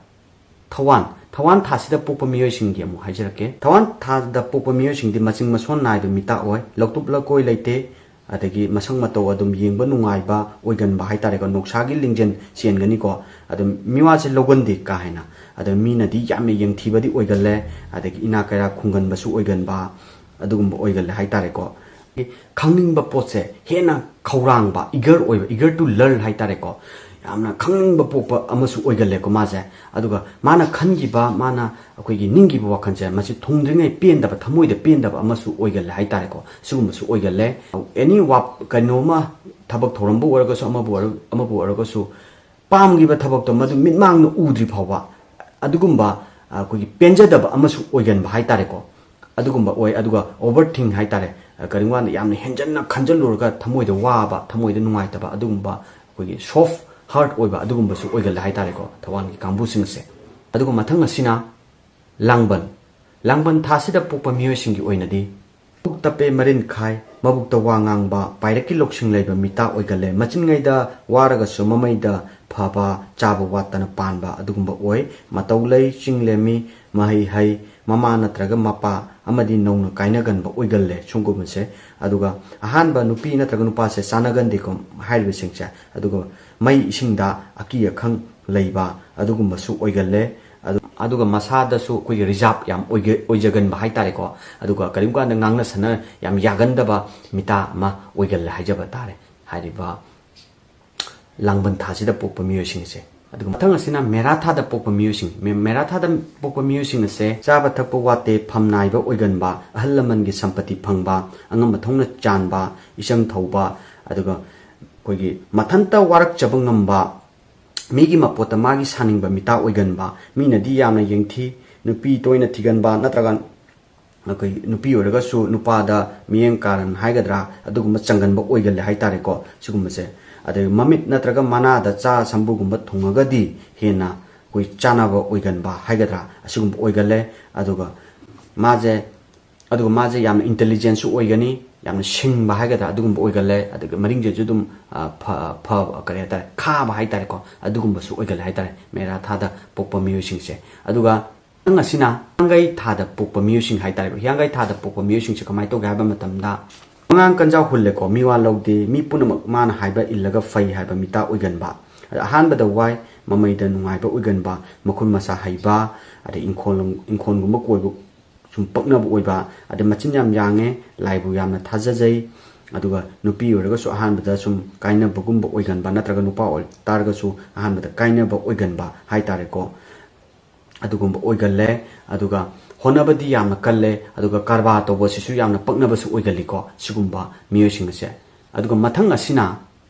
ꯊꯋꯥꯟ, ꯊꯋꯥꯟ ꯊꯥꯁꯤꯗ ꯄꯣꯛꯄ ꯃꯤꯑꯣꯏꯁꯤꯡꯒꯤ ꯑꯃꯨꯛ ꯍꯥꯏꯖꯔꯛꯀꯦ꯫ ꯊꯋꯥꯟ ꯊꯥꯗ ꯄꯣꯛꯄ ꯃꯤꯑꯣꯏꯁꯤꯡꯗꯤ ꯃꯆꯤꯡ ꯃꯁꯣꯟ ꯅꯥꯏꯕ ꯃꯤꯇꯥ ꯑꯣꯏ, ꯂꯧꯇꯨꯞ ꯂꯀꯣꯏ ꯂꯩꯇꯦ, ꯑꯗꯒꯤ ꯃꯁꯛ ꯃꯇꯧ ꯑꯗꯨꯝ ꯌꯦꯡꯕ ꯅꯨꯡꯉꯥꯏꯕ ꯑꯣꯏꯒꯟꯕ ꯍꯥꯏꯇꯥꯔꯦꯀꯣ꯫ ꯅꯣꯛꯁꯥꯒꯤ ꯂꯤꯡꯖꯦꯜ ꯆꯦꯟꯒꯅꯤꯀꯣ꯫ ꯑꯗꯨꯝ ꯃꯤꯋꯥꯁꯦ ꯂꯧꯒꯟꯗꯦ ꯀꯥ ꯍꯦꯟꯅ꯫ ꯑꯗꯣ ꯃꯤꯅꯗꯤ ꯌꯥꯝꯅ ꯌꯦꯡꯊꯤꯕꯗꯤ ꯑꯣꯏꯒꯜꯂꯦ, ꯑꯗꯒꯤ ꯏꯅꯥꯛ ꯀꯩꯔꯥꯛ ꯈꯨꯡꯒꯟꯕꯁꯨ ꯑꯣꯏꯒꯟꯕ, ꯑꯗꯨꯒꯨꯝꯕ ꯑꯣꯏꯒꯜꯂꯦ ꯍꯥꯏꯇꯥꯔꯦꯀꯣ꯫ ꯈꯪꯅꯤꯡꯕ ꯄꯣꯠꯁꯦ ꯍꯦꯟꯅ ꯈꯧꯔꯥꯡꯕ, eager ꯑꯣꯏꯕ, eager to learn ꯍꯥꯏꯇꯥꯔꯦꯀꯣ꯫ ꯌꯥꯝꯅ ꯈꯪꯅꯤꯡꯕ ꯄꯣꯛꯄ ꯑꯃꯁꯨ ꯑꯣꯏꯒꯜꯂꯦꯀꯣ ꯃꯥꯁꯦ꯫ ꯑꯗꯨꯒ ꯃꯥꯅ ꯈꯟꯈꯤꯕ, ꯃꯥꯅ ꯑꯩꯈꯣꯏꯒꯤ ꯅꯤꯡꯈꯤꯕ ꯋꯥꯈꯜꯁꯦ ꯃꯁꯤ ꯊꯨꯡꯗ꯭ꯔꯤꯉꯩ ꯄꯦꯟꯗꯕ, ꯊꯃꯣꯏꯗ ꯄꯦꯟꯗꯕ ꯑꯃꯁꯨ ꯑꯣꯏꯒꯜꯂꯦ ꯍꯥꯏꯇꯥꯔꯦꯀꯣ꯫ ꯁꯤꯒꯨꯝꯕꯁꯨ ꯑꯣꯏꯒꯜꯂꯦ꯫ ꯑꯦꯅꯤ ꯋꯥ ꯀꯩꯅꯣꯝꯃ, ꯊꯕꯛ ꯊꯧꯔꯝꯕꯨ ꯑꯣꯏꯔꯒꯁꯨ, ꯑꯃꯕꯨ ꯑꯣꯏꯔ- ꯑꯃꯕꯨ ꯑꯣꯏꯔꯒꯁꯨ, ꯄꯥꯝꯈꯤꯕ ꯊꯕꯛꯇꯣ ꯃꯗꯨ ꯃꯤꯠꯃꯥꯡꯅ ꯎꯗ꯭ꯔꯤ ꯐꯥꯎꯕ ꯑꯗꯨꯒꯨꯝꯕ, ꯑ, ꯑꯩꯈꯣꯏꯒꯤ ꯄꯦꯟꯖꯗꯕ ꯑꯃꯁꯨ ꯑꯣꯏꯒꯟꯕ ꯍꯥꯏꯇꯥꯔꯦꯀꯣ꯫ ꯑꯗꯨꯒꯨꯝꯕ ꯑꯣꯏ꯫ ꯑꯗꯨꯒ ꯑꯣꯚꯔ ꯊꯤꯡ ꯍꯥꯏꯇꯥꯔꯦ, ꯀꯔꯤꯒꯨꯝꯕ ꯀꯥꯟꯗ ꯌꯥꯝꯅ ꯍꯦꯟꯖꯟꯅ ꯈꯟꯖꯜꯂꯨꯔꯒ ꯊꯃꯣꯏꯗ ꯋꯥꯕ, ꯊꯃꯣꯏꯗ ꯅꯨꯡꯉꯥꯏꯇꯕ, ꯑꯗꯨꯒꯨꯝꯕ ꯑꯩꯈꯣꯏꯒꯤ soft heart ꯑꯣꯏꯕ ꯑꯗꯨꯒꯨꯝꯕꯁꯨ ꯑꯣꯏꯒꯜꯂꯦ ꯍꯥꯏꯇꯥꯔꯦꯀꯣ, ꯊꯧꯕꯥꯜꯒꯤ ꯀꯥꯡꯕꯨꯁꯤꯡ ꯑꯁꯦ꯫ ꯑꯗꯨꯒ ꯃꯊꯪ ꯑꯁꯤꯅ ꯂꯥꯡꯕꯟ꯫ ꯂꯥꯡꯕꯟ ꯊꯥꯁꯤꯗ ꯄꯣꯛꯄ ꯃꯤꯑꯣꯏꯁꯤꯡꯒꯤ ꯑꯣꯏꯅꯗꯤ ꯃꯕꯨꯛ ꯇꯞꯄꯦ, ꯃꯔꯤꯟ ꯈꯥꯏ, ꯃꯕꯨꯛꯇ ꯋꯥ ꯉꯥꯡꯕ, ꯄꯥꯏꯔꯛꯀꯤ ꯂꯧꯁꯤꯡ ꯂꯩꯕ ꯃꯤꯇꯥ ꯑꯣꯏꯒꯜꯂꯦ꯫ ꯃꯆꯤꯟꯉꯩꯗ ꯋꯥꯔꯒꯁꯨ ꯃꯃꯩꯗ ꯐꯕ, ꯆꯥꯕ ꯋꯥꯠꯇꯅ ꯄꯥꯟꯕ ꯑꯗꯨꯒꯨꯝꯕ ꯑꯣꯏ꯫ ꯃꯇꯧ ꯂꯩ, ꯆꯤꯡ ꯂꯦꯝꯃꯤ, ꯃꯍꯩ ꯍꯩ, ꯃꯃꯥ ꯅꯠꯇ꯭ꯔꯒ ꯃꯄꯥ ꯑꯃꯗꯤ ꯅꯧꯅ ꯀꯥꯏꯅꯒꯟꯕ ꯑꯣꯏꯒꯜꯂꯦ꯫ ꯁꯤꯒꯨꯝꯕꯁꯦ ꯑꯗꯨꯒ ꯑꯍꯥꯟꯕ ꯅꯨꯄꯤ ꯅꯠꯇ꯭ꯔꯒ ꯅꯨꯄꯥꯁꯦ ꯆꯥꯟꯅꯒꯟꯗꯦꯀꯣ ꯍꯥꯏꯔꯤꯕꯁꯤꯡꯁꯦ꯫ ꯑꯗꯨꯒ ꯃꯩ ꯏꯁꯤꯡꯗ ꯑꯀꯤ ꯑꯈꯪ ꯂꯩꯕ ꯑꯗꯨꯒꯨꯝꯕꯁꯨ ꯑꯣꯏꯒꯜꯂꯦ꯫ ꯑꯗꯨ, ꯑꯗꯨꯒ ꯃꯁꯥꯗꯁꯨ ꯑꯩꯈꯣꯏꯒꯤ reserve ꯌꯥꯝ ꯑꯣꯏꯒ-, ꯑꯣꯏꯖꯒꯟꯕ ꯍꯥꯏꯇꯥꯔꯦꯀꯣ꯫ ꯑꯗꯨꯒ ꯀꯔꯤꯒꯨꯝꯕ ꯀꯥꯟꯗ ꯉꯥꯡꯅ ꯁꯛꯅ ꯌꯥꯝ ꯌꯥꯒꯟꯗꯕ ꯃꯤꯇꯥ ꯑꯃ ꯑꯣꯏꯒꯜꯂꯦ ꯍꯥꯏꯖꯕ ꯇꯥꯔꯦ꯫ ꯍꯥꯏꯔꯤꯕ ꯂꯥꯡꯕꯟ ꯊꯥꯁꯤꯗ ꯄꯣꯛꯄ ꯃꯤꯑꯣꯏꯁꯤꯡ ꯑꯁꯦ꯫ ꯑꯗꯨꯒ ꯃꯊꯪ ꯑꯁꯤꯅ ꯃꯦꯔꯥ ꯊꯥꯗ ꯄꯣꯛꯄ ꯃꯤꯑꯣꯏꯁꯤꯡ꯫ ꯃꯦ-, ꯃꯦꯔꯥ ꯊꯥꯗ ꯄꯣꯛꯄ ꯃꯤꯑꯣꯏꯁꯤꯡ ꯑꯁꯦ ꯆꯥꯕ ꯊꯛꯄ ꯋꯥꯠꯇꯦ, ꯐꯝ ꯅꯥꯏꯕ ꯑꯣꯏꯒꯟꯕ, ꯑꯍꯜ ꯂꯃꯟꯒꯤ ꯁꯝꯄꯇꯤ ꯐꯪꯕ, ꯑꯉꯝ ꯑꯊꯧꯅ ꯆꯥꯟꯕ, ꯏꯆꯪ ꯊꯧꯕ, ꯑꯗꯨꯒ ꯑꯩꯈꯣꯏꯒꯤ ꯃꯊꯟꯇ ꯋꯥꯔꯛꯆꯕ ꯉꯝꯕ, ꯃꯤꯒꯤ ꯃꯄꯣꯠꯇ ꯃꯥꯒꯤ ꯁꯥꯅꯤꯡꯕ ꯃꯤꯇꯥ ꯑꯣꯏꯒꯟꯕ, ꯃꯤꯅꯗꯤ ꯌꯥꯝꯅ ꯌꯦꯡꯊꯤ, ꯅꯨꯄꯤ ꯇꯣꯏꯅ ꯊꯤꯒꯟꯕ, ꯅꯠꯇ꯭ꯔꯒ ꯑꯩꯈꯣꯏ ꯅꯨꯄꯤ ꯑꯣꯏꯔꯒꯁꯨ ꯅꯨꯄꯥꯗ ꯃꯤꯠꯌꯦꯡ ꯀꯥꯔꯟ ꯍꯥꯏꯒꯗ꯭ꯔꯥ, ꯑꯗꯨꯒꯨꯝꯕ ꯆꯪꯒꯟꯕ ꯑꯣꯏꯒꯜꯂꯦ ꯍꯥꯏꯇꯥꯔꯦꯀꯣ꯫ ꯁꯤꯒꯨꯝꯕꯁꯦ ꯑꯗꯩ ꯃꯃꯤꯠ ꯅꯠꯇ꯭ꯔꯒ ꯃꯅꯥꯗ ꯆꯥ ꯁꯝꯕꯨꯒꯨꯝꯕ ꯊꯨꯡꯉꯒꯗꯤ ꯍꯦꯟꯅ ꯑꯩꯈꯣꯏ ꯆꯥꯅꯕ ꯑꯣꯏꯒꯟꯕ ꯍꯥꯏꯒꯗ꯭ꯔꯥ, ꯑꯁꯤꯒꯨꯝꯕ ꯑꯣꯏꯒꯜꯂꯦ꯫ ꯑꯗꯨꯒ ꯃꯥꯁꯦ, ꯑꯗꯨꯒ ꯃꯥꯁꯦ ꯌꯥꯝꯅ intelligent-ꯁꯨ ꯑꯣꯏꯒꯅꯤ, ꯌꯥꯝꯅ ꯁꯤꯡꯕ ꯍꯥꯏꯒꯗ꯭ꯔꯥ, ꯑꯗꯨꯒꯨꯝꯕ ꯑꯣꯏꯒꯜꯂꯦ꯫ ꯑꯗꯨꯒ ꯃꯔꯤꯡꯁꯦꯁꯨ ꯑꯗꯨꯝ, ꯑ, ꯐ-, ꯐꯕ, ꯀꯔꯤ ꯍꯥꯏꯇꯥꯔꯦ, ꯈꯥꯕ ꯍꯥꯏꯇꯥꯔꯦꯀꯣ, ꯑꯗꯨꯒꯨꯝꯕꯁꯨ ꯑꯣꯏꯒꯜꯂꯦ ꯍꯥꯏꯇꯥꯔꯦ ꯃꯦꯔꯥ ꯊꯥꯗ ꯄꯣꯛꯄ ꯃꯤꯑꯣꯏꯁꯤꯡꯁꯦ꯫ ꯑꯗꯨꯒ ꯃꯊꯪ ꯑꯁꯤꯅ ꯍꯤꯌꯥꯡꯒꯩ ꯊꯥꯗ ꯄꯣꯛꯄ ꯃꯤꯑꯣꯏꯁꯤꯡ ꯍꯥꯏꯇꯥꯔꯦꯀꯣ꯫ ꯍꯤꯌꯥꯡꯒꯩ ꯊꯥꯗ ꯄꯣꯛꯄ ꯃꯤꯑꯣꯏꯁꯤꯡꯁꯦ ꯀꯃꯥꯏꯅ ꯇꯧꯒꯦ ꯍꯥꯏꯕ ꯃꯇꯝꯗ, ꯋꯥꯉꯥꯡ ꯀꯟꯖꯥꯎ ꯍꯨꯜꯂꯦꯀꯣ, ꯃꯤꯋꯥ ꯂꯧꯗꯦ, ꯃꯤ ꯄꯨꯝꯅꯃꯛ ꯃꯥꯅ ꯍꯥꯏꯕ ꯏꯜꯂꯒ ꯐꯩ ꯍꯥꯏꯕ ꯃꯤꯇꯥ ꯑꯣꯏꯒꯟꯕ꯫ ꯑꯗ ꯑꯍꯥꯟꯕꯗ ꯋꯥꯏ, ꯃꯃꯩꯗ ꯅꯨꯡꯉꯥꯏꯕ ꯑꯣꯏꯒꯟꯕ, ꯃꯈꯨꯠ ꯃꯁꯥ ꯍꯩꯕ, ꯑꯗꯩ ꯏꯪꯈꯣꯜ, ꯏꯪꯈꯣꯜꯒꯨꯝꯕ ꯀꯣꯏꯕ ꯁꯨꯝ ꯄꯛꯅꯕ ꯑꯣꯏꯕ, ꯑꯗꯩ ꯃꯆꯤꯟ ꯌꯥꯝ ꯌꯥꯡꯉꯦ, ꯂꯥꯏꯕꯨ ꯌꯥꯝꯅ ꯊꯥꯖꯖꯩ꯫ ꯑꯗꯨꯒ ꯅꯨꯄꯤ ꯑꯣꯏꯔꯒꯁꯨ ꯑꯍꯥꯟꯕꯗ ꯁꯨꯝ ꯀꯥꯏꯅꯕꯒꯨꯝꯕ ꯑꯣꯏꯒꯟꯕ, ꯅꯠꯇ꯭ꯔꯒ ꯅꯨꯄꯥ ꯑꯣꯏ ꯇꯥꯔꯒꯁꯨ ꯑꯍꯥꯟꯕꯗ ꯀꯥꯏꯅꯕ ꯑꯣꯏꯒꯟꯕ ꯍꯥꯏꯇꯥꯔꯦꯀꯣ, ꯑꯗꯨꯒꯨꯝꯕ ꯑꯣꯏꯒꯜꯂꯦ꯫ ꯑꯗꯨꯒ ꯍꯣꯠꯅꯕꯗꯤ ꯌꯥꯝꯅ ꯀꯜꯂꯦ, ꯑꯗꯨꯒ ꯀꯔꯕꯥꯔ ꯇꯧꯕꯁꯤꯁꯨ ꯌꯥꯝꯅ ꯄꯛꯅꯕꯁꯨ ꯑꯣꯏꯒꯜꯂꯤꯀꯣ, ꯁꯤꯒꯨꯝꯕ ꯃꯤꯑꯣꯏꯁꯤꯡ ꯑꯁꯦ꯫ ꯑꯗꯨꯒ ꯃꯊꯪ ꯑꯁꯤꯅ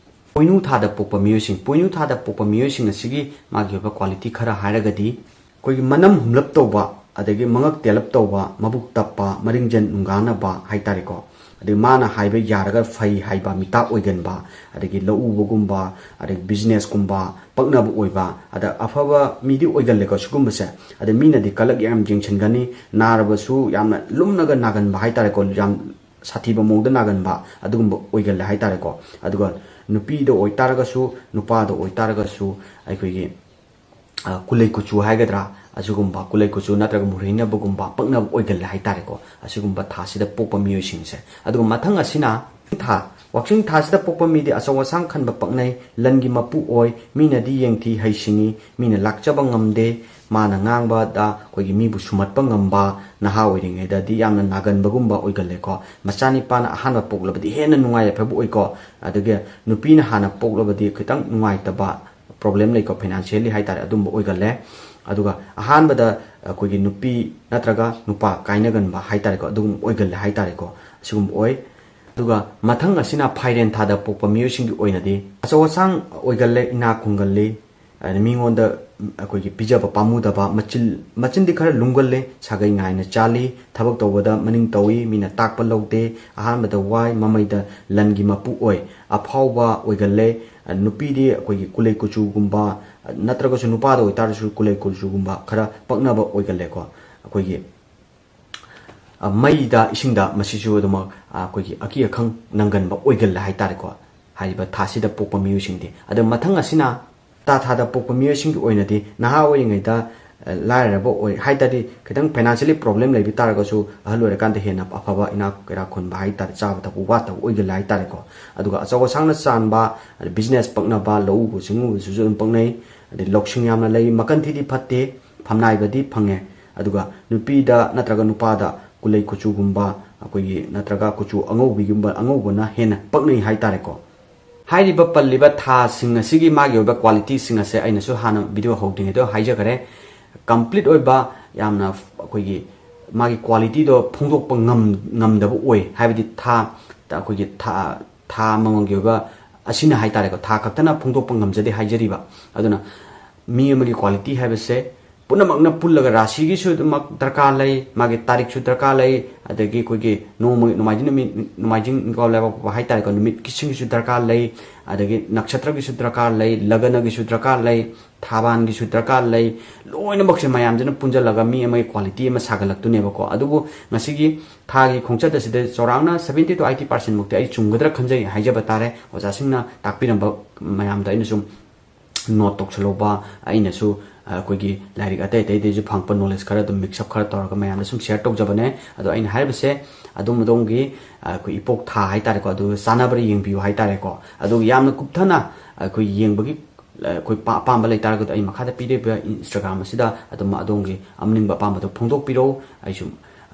ꯄꯣꯏꯅꯨ ꯊꯥꯗ ꯄꯣꯛꯄ ꯃꯤꯑꯣꯏꯁꯤꯡ꯫ ꯄꯣꯏꯅꯨ ꯊꯥꯗ ꯄꯣꯛꯄ ꯃꯤꯑꯣꯏꯁꯤꯡ ꯑꯁꯤꯒꯤ ꯃꯥꯒꯤ ꯑꯣꯏꯕ quality ꯈꯔ ꯍꯥꯏꯔꯒꯗꯤ, ꯑꯩꯈꯣꯏꯒꯤ ꯃꯅꯝ ꯍꯨꯝꯂꯞ ꯇꯧꯕ, ꯑꯗꯒꯤ ꯃꯉꯛ ꯇꯦꯜꯂꯞ ꯇꯧꯕ, ꯃꯕꯨꯛ ꯇꯞꯄ, ꯃꯔꯤꯡꯖꯦꯜ ꯅꯨꯡꯒꯥꯅꯕ ꯍꯥꯏꯇꯥꯔꯦꯀꯣ꯫ ꯑꯗꯩ ꯃꯥꯅ ꯍꯥꯏꯕ ꯌꯥꯔꯒ ꯐꯩ ꯍꯥꯏꯕ ꯃꯤꯇꯥꯞ ꯑꯣꯏꯒꯟꯕ, ꯑꯗꯒꯤ ꯂꯧ ꯎꯕꯒꯨꯝꯕ, ꯑꯗꯒꯤ ꯕꯤꯖꯤꯅꯦꯁꯀꯨꯝꯕ, ꯄꯛꯅꯕ ꯑꯣꯏꯕ, ꯑꯗ ꯑꯐꯕ ꯃꯤꯗꯤ ꯑꯣꯏꯒꯜꯂꯦꯀꯣ ꯁꯤꯒꯨꯝꯕꯁꯦ꯫ ꯑꯗ ꯃꯤꯅꯗꯤ ꯀꯂꯛ ꯌꯥꯝ ꯌꯦꯡꯁꯤꯟꯒꯅꯤ, ꯅꯥꯔꯕꯁꯨ ꯌꯥꯝꯅ ꯂꯨꯝꯅꯒ ꯅꯥꯒꯟꯕ ꯍꯥꯏꯇꯥꯔꯦꯀꯣ, ꯌꯥꯝ ꯁꯥꯊꯤꯕ ꯃꯑꯣꯡꯗ ꯅꯥꯒꯟꯕ ꯑꯗꯨꯒꯨꯝꯕ ꯑꯣꯏꯒꯜꯂꯦ ꯍꯥꯏꯇꯥꯔꯦꯀꯣ꯫ ꯑꯗꯨꯒ ꯅꯨꯄꯤꯗ ꯑꯣꯏꯇꯥꯔꯒꯁꯨ, ꯅꯨꯄꯥꯗ ꯑꯣꯏꯇꯥꯔꯒꯁꯨ, ꯑꯩꯈꯣꯏꯒꯤ ꯑ, ꯀꯨꯂꯩ ꯀꯨꯆꯨ ꯍꯥꯏꯒꯗ꯭ꯔꯥ, ꯑꯁꯤꯒꯨꯝꯕ ꯀꯨꯂꯩ ꯀꯨꯆꯨ ꯅꯠꯇ꯭ꯔꯒ ꯃꯨꯔꯩꯅꯕꯒꯨꯝꯕ ꯄꯛꯅꯕ ꯑꯣꯏꯒꯜꯂꯦ ꯍꯥꯏꯇꯥꯔꯦꯀꯣ, ꯑꯁꯤꯒꯨꯝꯕ ꯊꯥꯁꯤꯗ ꯄꯣꯛꯄ ꯃꯤꯑꯣꯏꯁꯤꯡꯁꯦ꯫ ꯑꯗꯨꯒ ꯃꯊꯪ ꯑꯁꯤꯅ ꯊꯥ, ꯋꯥꯛꯆꯤꯡ ꯊꯥꯁꯤꯗ ꯄꯣꯛꯄ ꯃꯤꯗꯤ ꯑꯆꯧ ꯑꯁꯥꯡ ꯈꯟꯕ ꯄꯛꯅꯩ, ꯂꯟꯒꯤ ꯃꯄꯨ ꯑꯣꯏ, ꯃꯤꯅꯗꯤ ꯌꯦꯡꯊꯤ ꯍꯩꯁꯤꯡꯉꯤ, ꯃꯤꯅ ꯂꯥꯛꯆꯕ ꯉꯝꯗꯦ, ꯃꯥꯅ ꯉꯥꯡꯕꯗ ꯑꯩꯈꯣꯏꯒꯤ ꯃꯤꯕꯨ ꯁꯨꯝꯍꯠꯄ ꯉꯝꯕ, ꯅꯍꯥ ꯑꯣꯏꯔꯤꯉꯩꯗꯗꯤ ꯌꯥꯝꯅ ꯅꯥꯒꯟꯕꯒꯨꯝꯕ ꯑꯣꯏꯒꯜꯂꯦꯀꯣ꯫ ꯃꯆꯥꯅꯤꯄꯥꯅ ꯑꯍꯥꯟꯕ ꯄꯣꯛꯂꯕꯗꯤ ꯍꯦꯟꯅ ꯅꯨꯡꯉꯥꯏ ꯌꯥꯏꯐꯕ ꯑꯣꯏꯀꯣ, ꯑꯗꯒꯤ ꯅꯨꯄꯤꯅ ꯍꯥꯟꯅ ꯄꯣꯛꯂꯕꯗꯤ ꯈꯤꯇꯪ ꯅꯨꯡꯉꯥꯏꯇꯕ ꯄ꯭ꯔꯣꯕ꯭ꯂꯦꯝ ꯂꯩꯀꯣ, ꯐꯥꯏꯅꯥꯟꯁꯤꯌꯦꯜꯂꯤ ꯍꯥꯏꯇꯥꯔꯦ, ꯑꯗꯨꯝꯕ ꯑꯣꯏꯒꯜꯂꯦ꯫ ꯑꯗꯨꯒ ꯑꯍꯥꯟꯕꯗ ꯑꯩꯈꯣꯏꯒꯤ ꯅꯨꯄꯤ ꯅꯠꯇ꯭ꯔꯒ ꯅꯨꯄꯥ ꯀꯥꯏꯅꯒꯟꯕ ꯍꯥꯏꯇꯥꯔꯦꯀꯣ, ꯑꯗꯨꯒꯨꯝꯕ ꯑꯣꯏꯒꯜꯂꯦ ꯍꯥꯏꯇꯥꯔꯦꯀꯣ, ꯑꯁꯤꯒꯨꯝꯕ ꯑꯣꯏ꯫ ꯑꯗꯨꯒ ꯃꯊꯪ ꯑꯁꯤꯅ ꯐꯥꯏꯔꯦꯟ ꯊꯥꯗ ꯄꯣꯛꯄ ꯃꯤꯑꯣꯏꯁꯤꯡꯒꯤ ꯑꯣꯏꯅꯗꯤ ꯑꯆꯧ ꯑꯁꯥꯡ ꯑꯣꯏꯒꯜꯂꯦ, ꯏꯅꯥꯛ ꯈꯨꯟꯒꯜꯂꯤ, ꯑꯗ ꯃꯤꯉꯣꯟꯗ ꯑꯩꯈꯣꯏꯒꯤ ꯄꯤꯖꯕ ꯄꯥꯝꯃꯨꯗꯕ, ꯃꯆꯤꯜ, ꯃꯆꯤꯟꯗꯤ ꯈꯔ ꯂꯨꯝꯒꯜꯂꯦ, ꯁꯥꯒꯩ ꯉꯥꯏꯅ ꯆꯥꯜꯂꯤ, ꯊꯕꯛ ꯇꯧꯕꯗ ꯃꯅꯤꯡ ꯇꯧꯏ, ꯃꯤꯅ ꯇꯥꯛꯄ ꯂꯧꯗꯦ, ꯑꯍꯥꯟꯕꯗ ꯋꯥꯏ, ꯃꯃꯩꯗ ꯂꯟꯒꯤ ꯃꯄꯨ ꯑꯣꯏ, ꯑꯐꯥꯎꯕ ꯑꯣꯏꯒꯜꯂꯦ꯫ ꯅꯨꯄꯤꯗꯤ ꯑꯩꯈꯣꯏꯒꯤ ꯀꯨꯂꯩ ꯀꯨꯆꯨꯒꯨꯝꯕ, ꯅꯠꯇ꯭ꯔꯒꯁꯨ ꯅꯨꯄꯥꯗ ꯑꯣꯏꯇꯥꯔꯁꯨ ꯀꯨꯂꯩ ꯀꯨꯆꯨꯒꯨꯝꯕ ꯈꯔ ꯄꯛꯅꯕ ꯑꯣꯏꯒꯜꯂꯦꯀꯣ꯫ ꯑꯩꯈꯣꯏꯒꯤ, ꯑ, ꯃꯩꯗ ꯏꯁꯤꯡꯗ ꯃꯁꯤꯁꯨ ꯑꯗꯨꯃꯛ, ꯑ, ꯑꯩꯈꯣꯏꯒꯤ ꯑꯀꯤ ꯑꯈꯪ ꯅꯪꯒꯟꯕ ꯑꯣꯏꯒꯜꯂꯦ ꯍꯥꯏꯇꯥꯔꯦꯀꯣ, ꯍꯥꯏꯔꯤꯕ ꯊꯥꯁꯤꯗ ꯄꯣꯛꯄ ꯃꯤꯑꯣꯏꯁꯤꯡꯗꯤ꯫ ꯑꯗꯣ ꯃꯊꯪ ꯑꯁꯤꯅ ꯇꯥ ꯊꯥꯗ ꯄꯣꯛꯄ ꯃꯤꯑꯣꯏꯁꯤꯡꯒꯤ ꯑꯣꯏꯅꯗꯤ ꯅꯍꯥ ꯑꯣꯏꯔꯤꯉꯩꯗ, ꯑ, ꯂꯥꯏꯔꯔꯕ ꯑꯣꯏ ꯍꯥꯏ ꯇꯥꯔꯗꯤ, ꯈꯤꯇꯪ ꯐꯥꯏꯅꯥꯟꯁꯤꯌꯦꯜꯂꯤ ꯄ꯭ꯔꯣꯕ꯭ꯂꯦꯝ ꯂꯩꯕ ꯇꯥꯔꯒꯁꯨ, ꯑꯍꯜ ꯑꯣꯏꯔꯀꯥꯟꯗ ꯍꯦꯟꯅ ꯑꯐꯕ ꯏꯅꯥꯛ ꯀꯩꯔꯥꯛ ꯈꯨꯟꯕ ꯍꯥꯏ ꯇꯥꯔꯦ, ꯆꯥꯕ ꯊꯛꯄ ꯋꯥꯠꯇꯕ ꯑꯣꯏꯒꯜꯂꯦ ꯍꯥꯏ ꯇꯥꯔꯦꯀꯣ꯫ ꯑꯗꯨꯒ ꯑꯆꯧ ꯑꯁꯥꯡꯅ ꯆꯥꯟꯕ, ꯑꯗꯩ ꯕꯤꯖꯤꯅꯦꯁ ꯄꯛꯅꯕ, ꯂꯧ ꯎꯕ ꯁꯤꯡꯎꯕꯁꯤꯁꯨ ꯑꯗꯨꯝ ꯄꯛꯅꯩ꯫ ꯑꯗꯩ ꯂꯧꯁꯤꯡ ꯌꯥꯝꯅ ꯂꯩ, ꯃꯀꯟ ꯊꯤꯗꯤ ꯐꯠꯇꯦ, ꯐꯝꯅꯥꯏꯕꯗꯤ ꯐꯪꯉꯦ꯫ ꯑꯗꯨꯒ ꯅꯨꯄꯤꯗ ꯅꯠꯇ꯭ꯔꯒ ꯅꯨꯄꯥꯗ ꯀꯨꯂꯩ ꯀꯨꯆꯨꯒꯨꯝꯕ, ꯑꯩꯈꯣꯏꯒꯤ ꯅꯠꯇ꯭ꯔꯒ ꯀꯨꯆꯨ ꯑꯉꯧꯕꯤꯒꯨꯝꯕ, ꯑꯉꯧꯕꯅ ꯍꯦꯟꯅ ꯄꯛꯅꯩ ꯍꯥꯏꯇꯥꯔꯦꯀꯣ꯫ ꯍꯥꯏꯔꯤꯕ ꯄꯜꯂꯤꯕ ꯊꯥꯁꯤꯡ ꯑꯁꯤꯒꯤ ꯃꯥꯒꯤ ꯑꯣꯏꯕ ꯀ꯭ꯋꯥꯂꯤꯇꯤꯁꯤꯡ ꯑꯁꯦ ꯑꯩꯅꯁꯨ ꯍꯥꯟꯅ ꯚꯤꯗꯤꯑꯣ ꯍꯧꯗ꯭ꯔꯤꯉꯩꯗ ꯍꯥꯏꯖꯈꯔꯦ꯫ ꯀꯝꯄ꯭ꯂꯤꯠ ꯑꯣꯏꯕ, ꯌꯥꯝꯅ ꯑꯩꯈꯣꯏꯒꯤ ꯃꯥꯒꯤ ꯀ꯭ꯋꯥꯂꯤꯇꯤꯗꯣ ꯐꯣꯡꯗꯣꯛꯄ ꯉꯝ-, ꯉꯝꯗꯕ ꯑꯣꯏ꯫ ꯍꯥꯏꯕꯗꯤ ꯊꯥ, ꯑꯩꯈꯣꯏꯒꯤ ꯊꯥ, ꯊꯥ ꯑꯃꯃꯝꯒꯤ ꯑꯣꯏꯕ ꯑꯁꯤꯅ ꯍꯥꯏꯇꯥꯔꯦꯀꯣ, ꯊꯥ ꯈꯛꯇꯅ ꯐꯣꯡꯗꯣꯛꯄ ꯉꯝꯖꯗꯦ ꯍꯥꯏꯖꯔꯤꯕ꯫ ꯑꯗꯨꯅ ꯃꯤ ꯑꯃꯒꯤ ꯀ꯭ꯋꯥꯂꯤꯇꯤ ꯍꯥꯏꯕꯁꯦ ꯄꯨꯝꯅꯃꯛꯅ ꯄꯨꯜꯂꯒ ꯔꯥꯁꯤꯒꯤꯁꯨ ꯑꯗꯨꯃꯛ ꯗꯔꯀꯥꯔ ꯂꯩ, ꯃꯥꯒꯤ ꯇꯥꯔꯤꯛꯁꯨ ꯗꯔꯀꯥꯔ ꯂꯩ, ꯑꯗꯒꯤ ꯑꯩꯈꯣꯏꯒꯤ ꯅꯣꯡꯃꯒꯤ, ꯅꯣꯡꯃꯥꯏꯖꯤꯡ ꯅꯨꯃꯤꯠ, ꯅꯣꯡꯃꯥꯏꯖꯤꯡ ꯅꯤꯡꯀꯥꯎ ꯂꯩꯕꯥꯛꯄꯣꯛꯄ ꯍꯥꯏꯇꯥꯔꯦꯀꯣ, ꯅꯨꯃꯤꯠꯀꯤꯁꯤꯡꯒꯤꯁꯨ ꯗꯔꯀꯥꯔ ꯂꯩ, ꯑꯗꯒꯤ ꯅꯛꯁꯇ꯭ꯔꯒꯤꯁꯨ ꯗꯔꯀꯥꯔ ꯂꯩ, ꯂꯒꯅꯒꯤꯁꯨ ꯗꯔꯀꯥꯔ ꯂꯩ, ꯊꯥꯕꯥꯟꯒꯤꯁꯨ ꯗꯔꯀꯥꯔ ꯂꯩ꯫ ꯂꯣꯏꯅꯃꯛꯁꯦ ꯃꯌꯥꯝꯁꯤꯅ ꯄꯨꯟꯁꯤꯜꯂꯒ ꯃꯤ ꯑꯃꯒꯤ quality ꯑꯃ ꯁꯥꯒꯠꯂꯛꯇꯣꯏꯅꯦꯕꯀꯣ꯫ ꯑꯗꯨꯕꯨ ꯉꯁꯤꯒꯤ ꯊꯥꯒꯤ ꯈꯣꯡꯆꯠ ꯑꯁꯤꯗ ꯆꯥꯎꯔꯥꯛꯅ seventy to eighty percent ꯃꯨꯛꯇꯤ ꯑꯩ ꯆꯨꯝꯒꯗ꯭ꯔꯥ ꯈꯟꯖꯩ, ꯍꯥꯏꯖꯕ ꯇꯥꯔꯦ꯫ ꯑꯣꯖꯥꯁꯤꯡꯅ ꯇꯥꯛꯄꯤꯔꯝꯕ ꯃꯌꯥꯝꯗ ꯑꯩꯅ ꯁꯨꯝ note ꯇꯧꯁꯜꯍꯧꯕ, ꯑꯩꯅꯁꯨ, ꯑ, ꯑꯩꯈꯣꯏꯒꯤ ꯂꯥꯏꯔꯤꯛ ꯑꯇꯩ ꯑꯇꯩꯗꯩꯁꯨ ꯐꯪꯉꯛꯄ knowledge ꯈꯔ ꯑꯗꯨꯝ mix up ꯈꯔ ꯇꯧꯔꯒ ꯃꯌꯥꯝꯗ ꯁꯨꯝ share ꯇꯧꯖꯕꯅꯦ꯫ ꯑꯗꯣ ꯑꯩꯅ ꯍꯥꯏꯔꯤꯕꯁꯦ ꯑꯗꯣꯝ ꯑꯗꯣꯝꯒꯤ, ꯑ, ꯑꯩꯈꯣꯏ ꯏꯄꯣꯛ ꯊꯥ ꯍꯥꯏꯇꯥꯔꯦꯀꯣ, ꯑꯗꯨꯒ ꯆꯥꯟꯅꯕ꯭ꯔꯥ ꯌꯦꯡꯕꯤꯌꯨ ꯍꯥꯏꯇꯥꯔꯦꯀꯣ꯫ ꯑꯗꯨꯒ ꯌꯥꯝꯅ ꯀꯨꯞꯊꯅ ꯑꯩꯈꯣꯏ ꯌꯦꯡꯕꯒꯤ, ꯑ, ꯑꯩꯈꯣꯏ ꯄꯥ-, ꯑꯄꯥꯝꯕ ꯂꯩꯇꯥꯔꯒꯗꯤ ꯑꯩ ꯃꯈꯥꯗ ꯄꯤꯔꯤꯕ Instagram ꯑꯁꯤꯗ ꯑꯗꯨꯝ ꯑꯗꯣꯝꯒꯤ ꯑꯅꯤꯡꯕ ꯑꯄꯥꯝꯕꯗꯣ ꯐꯣꯡꯗꯣꯛꯄꯤꯔꯛꯎ꯫ ꯑꯩꯁꯨ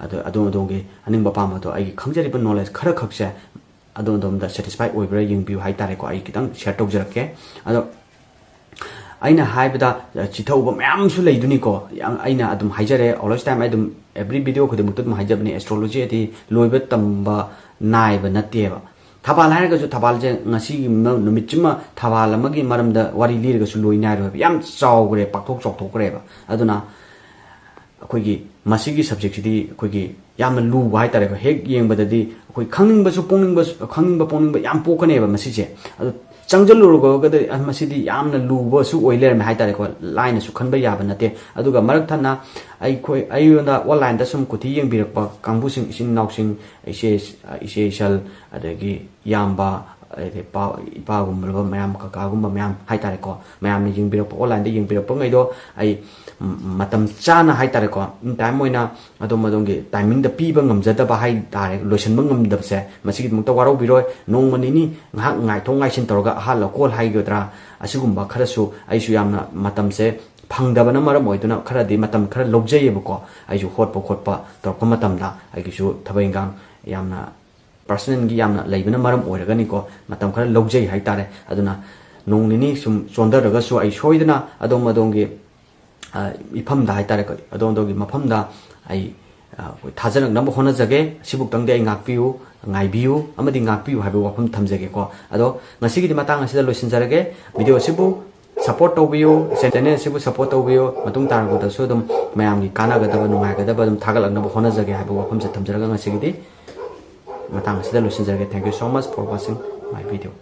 ꯑꯗꯣ ꯑꯗꯣꯝ ꯑꯗꯣꯝꯒꯤ ꯑꯅꯤꯡꯕ ꯑꯄꯥꯝꯕꯗꯣ ꯑꯩꯒꯤ ꯈꯪꯖꯔꯤꯕ knowledge ꯈꯔ ꯈꯛꯁꯦ ꯑꯗꯣꯝ ꯑꯗꯣꯝꯗ satisfy ꯑꯣꯏꯕ꯭ꯔꯥ ꯌꯦꯡꯕꯤꯌꯨ ꯍꯥꯏꯇꯥꯔꯦꯀꯣ꯫ ꯑꯩ ꯈꯤꯇꯪ share ꯇꯧꯖꯔꯛꯀꯦ꯫ ꯑꯗꯣ ꯑꯩꯅ ꯍꯥꯏꯕꯗ, ꯑ, ꯆꯤꯊꯍꯧꯕ ꯃꯌꯥꯝꯁꯨ ꯂꯩꯗꯨꯅꯤꯀꯣ꯫ ꯌꯥꯝ, ꯑꯩꯅ ꯑꯗꯨꯝ ꯍꯥꯏꯖꯔꯦ, always time ꯑꯩ ꯑꯗꯨꯝ every video ꯈꯨꯗꯤꯡꯃꯛꯇ ꯑꯗꯨꯝ ꯍꯥꯏꯖꯕꯅꯦ, astrology ꯑꯗꯤ ꯂꯣꯏꯕ ꯇꯝꯕ ꯅꯥꯏꯕ ꯅꯠꯇꯦꯕ꯫ ꯊꯕꯥꯜ ꯍꯥꯏꯔꯒꯁꯨ ꯊꯕꯥꯜꯁꯦ ꯉꯁꯤꯒꯤ ꯃ-, ꯅꯨꯃꯤꯠꯁꯤꯃ ꯊꯕꯥꯜ ꯑꯃꯒꯤ ꯃꯔꯝꯗ ꯋꯥꯔꯤ ꯂꯤꯔꯒꯁꯨ ꯂꯣꯏ ꯅꯥꯏꯔꯣꯏꯕ꯫ ꯌꯥꯝ ꯆꯥꯎꯈ꯭ꯔꯦ, ꯄꯥꯛꯊꯣꯛ ꯆꯥꯎꯊꯣꯛꯈ꯭ꯔꯦꯕ꯫ ꯑꯗꯨꯅ ꯑꯩꯈꯣꯏꯒꯤ ꯃꯁꯤꯒꯤ subject ꯁꯤꯗꯤ ꯑꯩꯈꯣꯏꯒꯤ ꯌꯥꯝꯅ ꯂꯨꯕ ꯍꯥꯏꯇꯥꯔꯦꯀꯣ꯫ ꯍꯦꯛ ꯌꯦꯡꯕꯗꯗꯤ ꯑꯩꯈꯣꯏ ꯈꯪꯅꯤꯡꯕꯁꯨ ꯄꯣꯛꯅꯤꯡꯕꯁꯨ, ꯈꯪꯅꯤꯡꯕ ꯄꯣꯛꯅꯤꯡꯕ ꯌꯥꯝ ꯄꯣꯛꯀꯅꯦꯕ ꯃꯁꯤꯁꯦ꯫ ꯑꯗꯣ ꯆꯪꯁꯤꯜꯂꯨꯔꯒꯗꯤ, ꯑ, ꯃꯁꯤꯗꯤ ꯌꯥꯝꯅ ꯂꯨꯕꯁꯨ ꯑꯣꯏ ꯂꯩꯔꯝꯃꯦ ꯍꯥꯏꯇꯥꯔꯦꯀꯣ꯫ ꯂꯥꯏꯅꯁꯨ ꯈꯟꯕ ꯌꯥꯕ ꯅꯠꯇꯦ꯫ ꯑꯗꯨꯒ ꯃꯔꯛ ꯊꯠꯅ ꯑꯩꯈꯣꯏ, ꯑꯩꯉꯣꯟꯗ online ꯗ ꯁꯨꯝ ꯀꯨꯊꯤ ꯌꯦꯡꯕꯤꯔꯛꯄ ꯀꯥꯡꯕꯨꯁꯤꯡ, ꯏꯆꯤꯟ ꯏꯅꯥꯎꯁꯤꯡ, ꯏꯆꯦ, ꯏꯆꯦ ꯏꯆꯜ, ꯑꯗꯒꯤ ꯏꯌꯥꯝꯕ, ꯑꯗꯩꯗꯤ ꯏꯄꯥ-, ꯏꯄꯥꯒꯨꯝꯂꯕ ꯃꯌꯥꯝ, ꯀꯀꯥꯒꯨꯝꯕ ꯃꯌꯥꯝ ꯍꯥꯏꯇꯥꯔꯦꯀꯣ, ꯃꯌꯥꯝꯅ ꯌꯦꯡꯕꯤꯔꯛꯄ, online ꯗ ꯌꯦꯡꯕꯤꯔꯛꯄꯉꯩꯗꯣ ꯑꯩ, ꯎꯝ, ꯃꯇꯝ ꯆꯥꯅ ꯍꯥꯏꯇꯥꯔꯦꯀꯣ, in time ꯑꯣꯏꯅ ꯑꯗꯣꯝ ꯑꯗꯣꯝꯒꯤ timing ꯗ ꯄꯤꯕ ꯉꯝꯖꯗꯕ ꯍꯥꯏꯇꯥꯔꯦ, ꯂꯣꯏꯁꯤꯟꯕ ꯉꯝꯗꯕꯁꯦ, ꯃꯁꯤꯒꯤꯗꯃꯛꯇ ꯋꯥꯔꯧꯕꯤꯔꯣꯏ꯫ ꯅꯣꯡꯃ ꯅꯤꯅꯤ ꯉꯥꯏꯍꯥꯛ ꯉꯥꯏꯊꯣꯛ ꯉꯥꯏꯁꯤꯟ ꯇꯧꯔꯒ ꯑꯍꯥ ꯂꯀꯣꯜ ꯍꯥꯏꯒꯗ꯭ꯔꯥ, ꯑꯁꯤꯒꯨꯝꯕ ꯈꯔꯁꯨ ꯑꯩꯁꯨ ꯌꯥꯝꯅ ꯃꯇꯝꯁꯦ ꯐꯪꯗꯕꯅ ꯃꯔꯝ ꯑꯣꯏꯗꯨꯅ ꯈꯔꯗꯤ ꯃꯇꯝ ꯈꯔ ꯂꯧꯖꯩꯌꯦꯕꯀꯣ꯫ ꯑꯩꯁꯨ ꯍꯣꯠꯄ ꯈꯣꯠꯄ ꯇꯧꯔꯛꯄ ꯃꯇꯝꯗ ꯑꯩꯒꯤꯁꯨ ꯊꯕꯛ ꯏꯟꯈꯥꯡ ꯌꯥꯝꯅ personal ꯒꯤ ꯌꯥꯝꯅ ꯂꯩꯕꯅ ꯃꯔꯝ ꯑꯣꯏꯔꯒꯅꯤꯀꯣ, ꯃꯇꯝ ꯈꯔ ꯂꯧꯖꯩ ꯍꯥꯏꯇꯥꯔꯦ꯫ ꯑꯗꯨꯅ ꯅꯣꯡ ꯅꯤꯅꯤ ꯁꯨꯝ ꯆꯣꯟꯊꯔꯒꯁꯨ ꯑꯩ ꯁꯣꯏꯗꯅ ꯑꯗꯣꯝ ꯑꯗꯣꯝꯒꯤ, ꯑ, ꯏꯐꯝꯗ ꯍꯥꯏꯇꯥꯔꯦꯀꯣ, ꯑꯗꯣꯝ ꯑꯗꯣꯝꯒꯤ ꯃꯐꯝꯗ ꯑꯩ, ꯑ, ꯑꯩꯈꯣꯏ ꯊꯥꯖꯔꯛꯅꯕ ꯍꯣꯠꯅꯖꯒꯦ꯫ ꯁꯤꯕꯨꯛꯇꯪꯗꯤ ꯑꯩ ꯉꯥꯛꯄꯤꯌꯨ, ꯉꯥꯏꯕꯤꯌꯨ ꯑꯃꯗꯤ ꯉꯥꯛꯄꯤꯌꯨ ꯍꯥꯏꯕ ꯋꯥꯐꯝ ꯊꯝꯖꯒꯦꯀꯣ꯫ ꯑꯗꯣ ꯉꯁꯤꯒꯤꯗꯤ ꯃꯇꯥꯡ ꯑꯁꯤꯗ ꯂꯣꯏꯁꯤꯟꯖꯔꯒꯦ꯫ Video ꯑꯁꯤꯕꯨ ꯁꯄꯣꯔꯠ ꯇꯧꯕꯤꯌꯨ, ꯆꯦꯅꯦꯜ ꯑꯁꯤꯕꯨ ꯁꯄꯣꯔꯠ ꯇꯧꯕꯤꯌꯨ꯫ ꯃꯇꯨꯡ ꯇꯥꯔꯛꯄꯗꯁꯨ ꯑꯗꯨꯝ ꯃꯌꯥꯝꯒꯤ ꯀꯥꯟꯅꯒꯗꯕ, ꯅꯨꯡꯉꯥꯏꯒꯗꯕ ꯑꯗꯨꯝ ꯊꯥꯒꯠꯂꯛꯅꯕ ꯍꯣꯠꯅꯖꯒꯦ ꯍꯥꯏꯕ ꯋꯥꯐꯝꯁꯦ ꯊꯝꯖꯔꯒ ꯉꯁꯤꯒꯤꯗꯤ ꯃꯇꯥꯡ ꯑꯁꯤꯗ ꯂꯣꯏꯁꯤꯟꯖꯔꯒꯦ꯫ Thank you so much for watching my video.